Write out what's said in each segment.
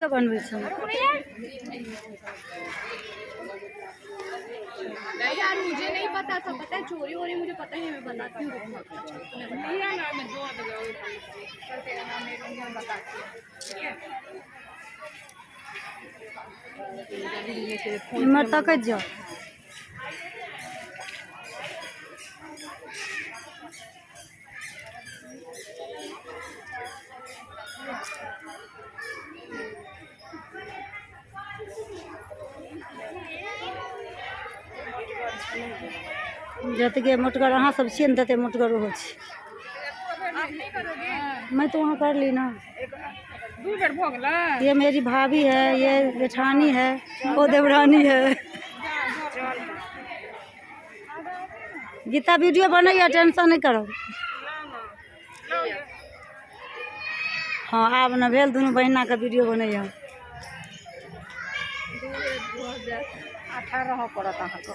बनबै छी। नहीं यार, मुझे नहीं पता था। पता है, चोरी हो रही, मुझे पता ही नहीं। मैं बताती हूँ, रुको। लिया ना, मैं दो कल तेरा नाम ले लूंगी, मैं बताती हूँ। इम्हर तकैत जाउ। जतके मोटगर अहाँ सब छियै ने, तते मोटगर ओहो छै। आप नहीं करोगे? मैं तो वहाँ कर ली ना। दू बेर भऽ गेलै। ये मेरी भाभी है, ये जेठानी है, वो देवरानी है। गीता, वीडियो बनैया, टेंशन नहीं करो। हाँ, आब ने भेल, दुनू बहिनाके वीडियो बनैया। 18 पड़त अहाँके।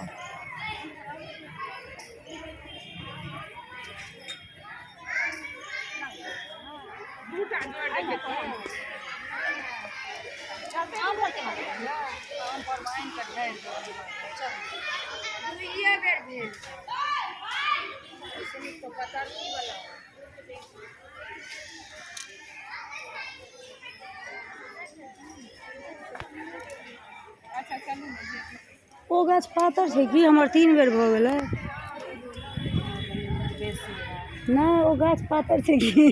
दूटा जोड़ि देबै तहन। आम पर बान्हि कऽ ढारि देबै। दुइए बेर भेल। ओहिसँ नीक तऽ पतरकी वला। अच्छा, चलू ने जे। ओ गाछ पातर छै की? हमर तीन बेर भऽ गेलै। नहि, ओ गाछ पातर छै की?